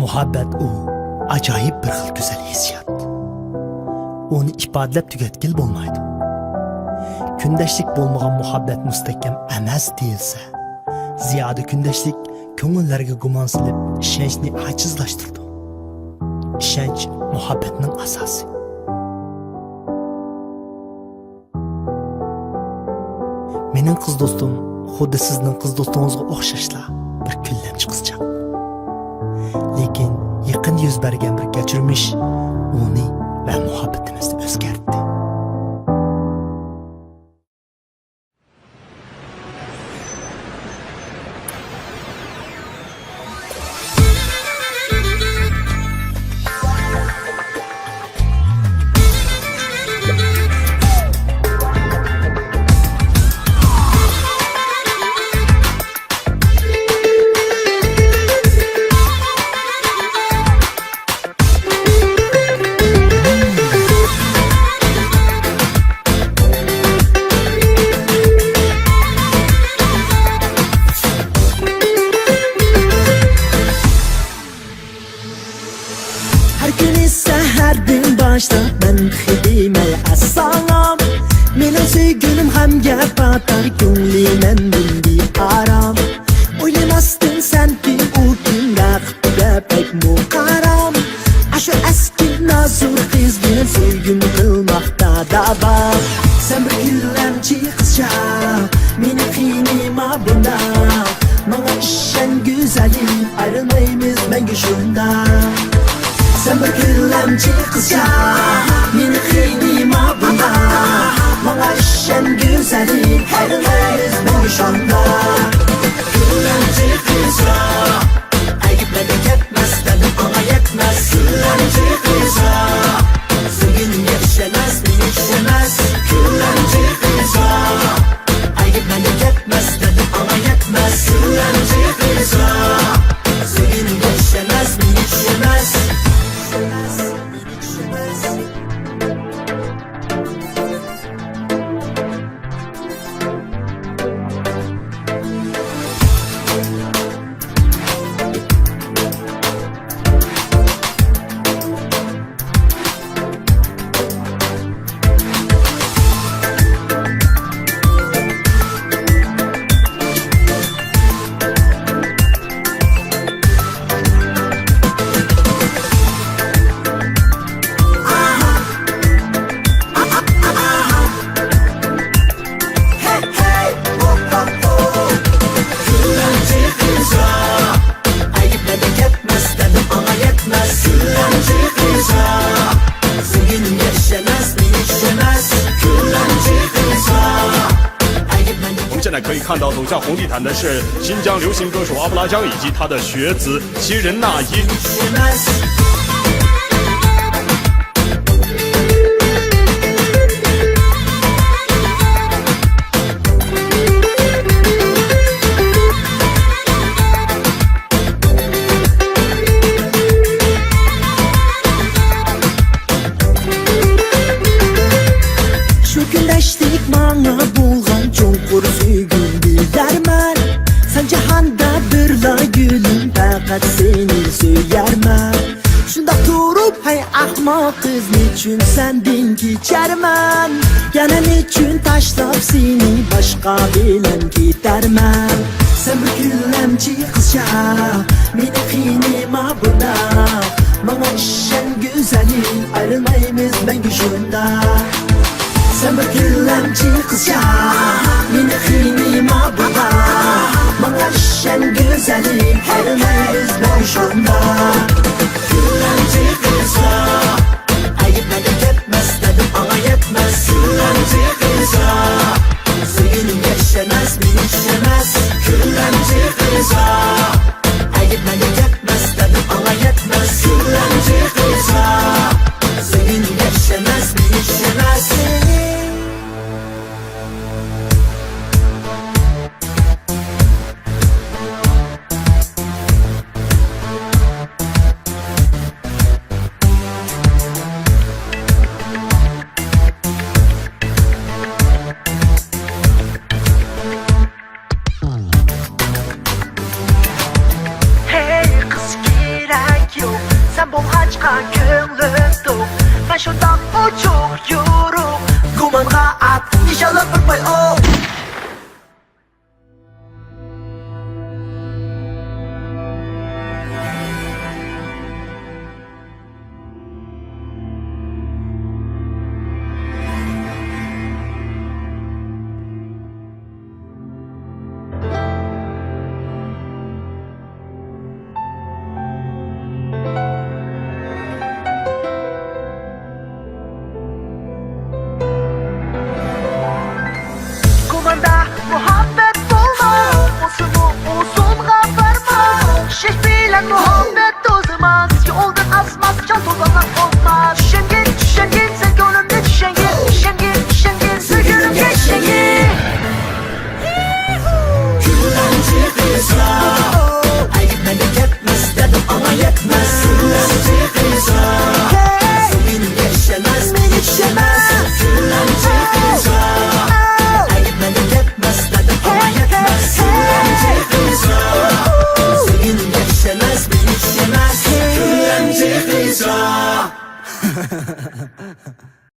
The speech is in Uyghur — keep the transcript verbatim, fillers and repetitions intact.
مۇھەببەت ئۇ ئاجايىپ بىر خىل گۈزەل ھېسسىيات. ئۇنى ئىپادىلەپ تۈگەتكىلى بولمايدۇ. كۈندەشلىك بولمىغان مۇھەببەت مۇستەھكەم ئەمەس دېيىلسە، زىيادە كۈندەشلىك كۆڭۈللەرگە گۇمان سېلىپ، ئىشەنچنى ئاجىزلاشتۇرىدۇ. ئىشەنچ مۇھەببەتنىڭ ئاساسى. مېنىڭ قىز دوستۇم خۇددى سىزنىڭ قىز دوستىڭىزغا ئوخشاشلا بىر كۈنلەمچى قىزچاق. لېكىن يېقىندا يۈز بەرگەن بىر كەچۈرمىش ئۇنى ۋە مۇھەببىتىمىزنى ئۆزگەرتتى. ھەر كۈنى سەھەردىن باشلاپ مەن تېخى دېمەي ئەسسالام. مېنىڭ سۆيگۈلۈم غەمگە پاتار، كۆڭلى مەندىن بىئارام. ئويلىماستىن سەن كىم، ئۇ كىم، رەقىبىگە بەكمۇ قارام. ئاشۇ ئەسكى نازۇك قىز بىلەن سۆيگۈم قىلماقتا داۋا. سەن بىر كۈنلەمچى قىزچاق، مېنى قىينىما بۇنداق. ماڭا ئىشەن گۈزەلىم، ئايرىلمايمىز مەڭگۈ شۇنداق. سەن بىر كۈنلەمچى قىزچاق، مېنى قىينىما بۇنداق. ماڭا ئىشەن گۈزەلىم، ئايرىلمايمىز مەڭگۈ شۇنداق. كۈنلەمچى قىزچاق، ئەگىپ مەندىن كەتمەس، دەردىم ئاڭا يەتمەس. كۈنلەمچى قىزچاق، سۆيگىنىمگە ئىشەنمەس، مېنى چۈشەنمەس. كۈنلەمچى قىزچاق، ئەگىپ مەندىن كەتمەس، دەردىم ئاڭا يەتمەس. كۈنلەمچى قىزچاق، سۆيگىنىمگە ئىشەنمەس، مېنى چۈشەنمەس. شۇ كۈندەشلىك ماڭا بولغان چوڭقۇر سۆيگۈم بىلەرمەن. سەن جاھاندا بىرلا گۈلۈم، پەقەت سېنى سۆيەرمەن. شۇنداق تۇرۇپ، ھەي ئەخمەق قىز، نېچۈن سەندىن كېچەرمەن؟ يەنە نېچۈن تاشلاپ سېنى باشقا بىلەن كېتەرمەن؟ سەن بىر كۈنلەمچى قىزچاق، مېنى قىينىما بۇنداق. ماڭا ئىشەن گۈزەلىم، ئايرىلمايمىز مەڭگۈ شۇنداق. سەن بىر كۈنلەمچى قىزچاق، مېنى قىينىما بۇنداق. ماڭا ئىشەن گۈزەلىم، ئايرىلمايمىز مەڭگۈ شۇنداق. كۈنلەمچى قىزچاق، ئەگىپ مەندىن كەتمەس، دەردىم ئاڭا يەتمەس. كۈنلەمچى قىزچاق، سۆيگىنىمگە ئىشەنمەس، مېنى چۈشەنمەس. كۈنلەمچى قىزچاق، ئەگىپ مەندىن كەتمەس، دەردىم ئاڭا يەتمەس. كۈنلەمچى قىزچاق، سۆيگىنىمگە ئىشەنمەس، مېنى چۈشەنمەس. بولغاچقا كۆڭلۈم توق، مەن شۇنداق ئوچۇق يورۇق. گۇمانغا ئات، نىشانلاپ بىر پاي ئوق. گۇماندا مۇھەببەت بولماس، بولسىمۇ ئۇزۇنغا بارماس. چېچەك بىلەن مۇھەببەت توزىماس، يولدىن ئازماس، جان توزانلار ئوتماس. چۈشەنگىن، چۈشەنگىن، سەن كۆڭلۈمنى چۈشەنگىن. چۈشەنگىن، چۈشەنگىن، سۆيگۈلۈمگە چۈشەنگىن. كۈنلەر چىقىشلا، ئەيىب مەندە كەتمەس، دەردىم ئاڭا يەتمەس. كۈنلەر چىقىشلا،